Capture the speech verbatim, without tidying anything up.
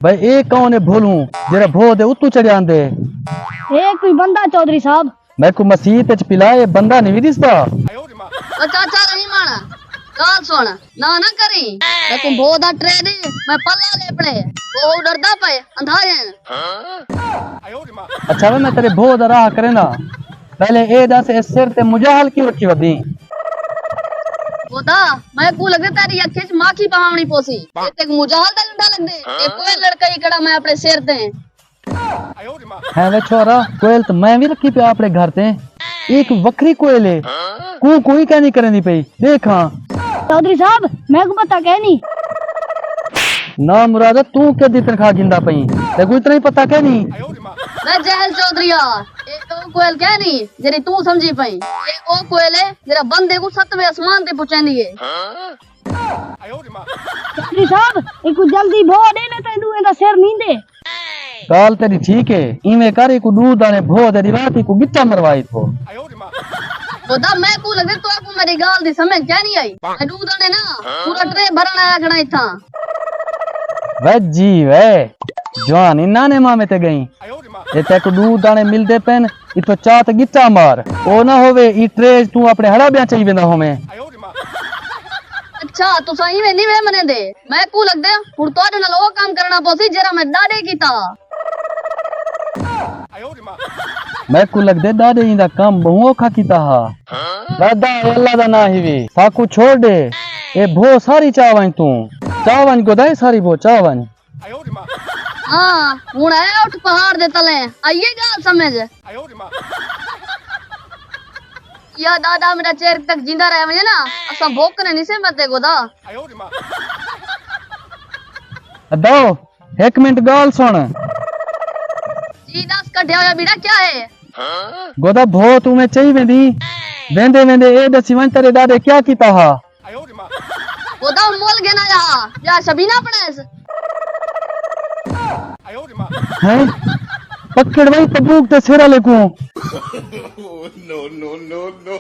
بھئی، اے کون ہے بھولوں جیڑھا بھو دے اتوں چڑھیا آندے؟ اے کوئی بندہ چودھری صاحب۔ میکوں مسیت اچ پلا، اے بندہ نہیں ݙسدا۔ او چاچا رحیم آنا، ڳالھ سُݨ، نہ نہ کریں۔ میکوں بھو دا ٹرے ݙے، میں پلا لیپݨے۔ او ݙردا پئے، اندھارے ہیں۔ اچھا وے، میں تیݙے بھو دا راہ کریندا۔ پہلے اے ݙس، اے سر تے مجاہل کیوں رکھی ودیں؟ خدا، میکوں لڳدے تیݙی اکھ اچ ماکھی پواوݨی پوسی۔ اے تیکوں مجاہل دا ݙنڈا لڳدے؟ اے کوئی لڑکا ہی کڑا میں اپݨے سر تے۔ ہے وے چھوہرا، کوئل تاں میں وی رکھی پیا اپݨے گھر تے۔ اے ہک وکھری کوئل ہے۔ کوں کوئی کائنی کریندی پئی۔ ݙیکھاں۔ چودھری صاحب، میکوں پتہ کائنی۔ نا مراد، توں کیݙی تنخواہ گھندا پئیں؟ تیکوں اتنا ہی پتہ کائنی؟ میں جہل چودھری آ، اے او کوئل کائنی جیڑھی توں سمجھی پئیں۔ اے او کوئل ہے جیڑھا بندے کوں ستویں اسمان تے پہنچیندی ہے۔ چودھری صاحب، ایکوں جلدی بھو ݙے، نہ تاں ݙوہیں دا سر نیندے۔ ڳالھ تیݙی ٹھیک ہے، ایویں کر، ایکوں ݙو داݨے بھو دے ݙیوا تے ایکوں گٹا مروائی تھو۔ خدا، میکوں لڳدے تہاکوں میݙی ڳالھ دی سمجھ کائنی آئی۔ میں ݙو داݨے نا، پورا ٹرے بھرݨ آیا کھڑا اتھاں۔ وے جی وے، جوان انہاں نے مامے تے ڳئیں۔ اے تیکوں ݙو داݨے ملدے پئن، اتھوں چا تے گٹا مار۔ او نہ ہووے ایں ٹرے اچ توں اپݨے ہڑابیاں چئی ویندا ہوویں۔ اچھا، تساں ایویں نی وے منیندے۔ میکوں لڳدے ہݨ تہاݙے نال او کم کرݨا پوسی جیڑھا میں ݙاݙے کیتا۔ میکوں لڳدے ݙاݙے ایندا کم ٻہوں اوکھا کیتا ہا۔ ݙاݙا، اے اللہ دا ناں ہیوی، ساکوں چھوڑ ݙے۔ اے بھو ساری چا ونڄ توں۔ چا ونڄ گدائے، ساری بھو چا ونڄ۔ ہاں، ہݨ آیا اٹھ پہاڑ دے تلے، آئی ہے ڳالھ سمجھ؟ یا ݙاݙا میݙا چیر تک جیندا رہ ونڄے نا، اساں بھوک نے نہیں سے مردے گودا۔ ادو، ہک منٹ ڳالھ سُݨ۔ جی ݙس، کڈھیا ہویا بیڑا کیا ہے؟ گودا بھو توں میں چئی ویندی، ویندے ویندے اے ݙسی ونڄ تیݙے ݙاݙے کیا کیتا ہا؟ او دا مول گھن آیا، یا شبینہ پڑھائس۔ ہیں؟ پکڑ وئی تبوک دے سر والے کوں۔ No, no, no, no.